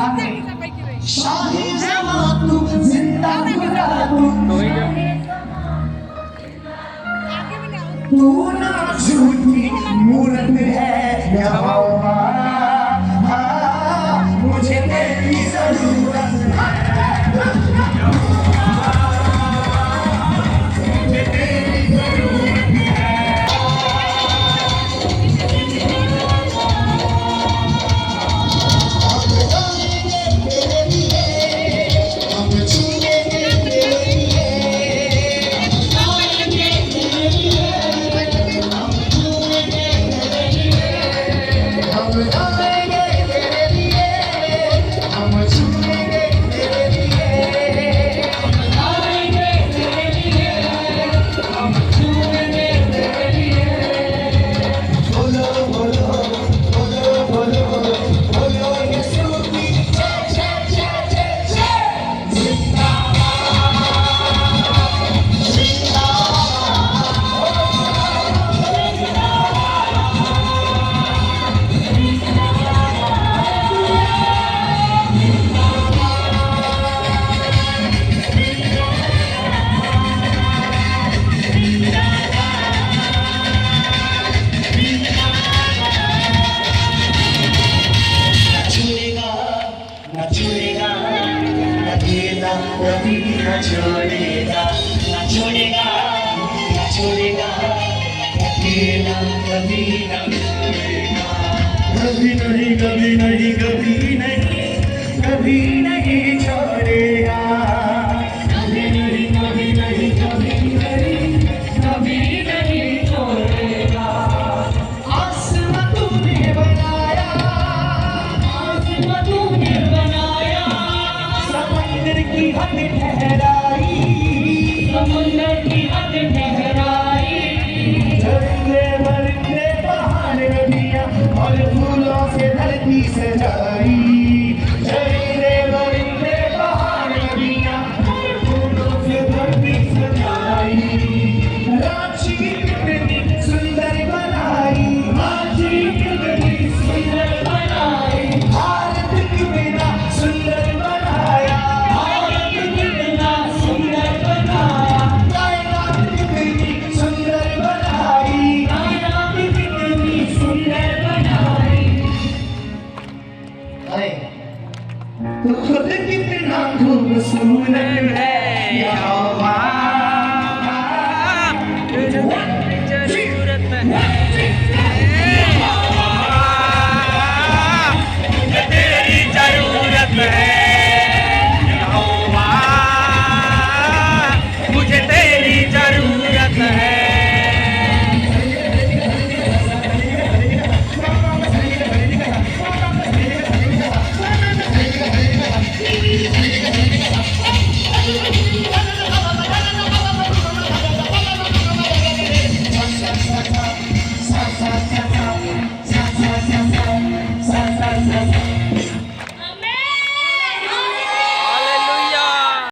सामने। शाहे ज़मां तू, जिंदा खुदा तू, तू ना झूठी मूरत है यहोवा, हाँ, मुझे तेरी जरूरत है, मुझे तेरी जरूरत है। हम गाएंगे तेरे लिए, हम झूमेंगे तेरे लिए, गाएंगे तेरे लिए, हम झूमेंगे तेरे लिए, हम गाएंगे तेरे लिए, हम झूमेंगे तेरे लिए, हम गाएंगे तेरे लिए, हम झूमेंगे तेरे लिए। बोलो बोलो बोलो बोलो बोलो यीशु की जय जय जय जय जय। जिंदाबाद जिंदाबाद। न छोड़ेगा, न छोड़ेगा, अकेला कभी न छोड़ेगा, न छोड़ेगा, न छोड़ेगा, अकेला कभी न छोड़ेगा। कभी नहीं, कभी नहीं, कभी नहीं, कभी नहीं छोड़ेगा। कभी नहीं, कभी नहीं, कभी नहीं, कभी नहीं छोड़ेगा। आसमां तूने बनाया, आसमां तूने बनाया, समंदर की हद ठहराई, समुंदर की हद ठहराई। झरने परिंदे पहाड़ नदियाँ और फूलों से धरती सजाई, झरने परिंदे पहाड़ नदियाँ और फूलों से धरती सजाई। रांची कितनी सुंदर बनाई, रांची कितनी सुंदर बनाई। भारत कितना सुंदर बनाया, भारत कितना सुंदर बनाया। कायनात कितनी सुंदर बनाई। कायनात कितनी सुंदर बनाई। अरे, तू खुद कितना खूबसूरत है।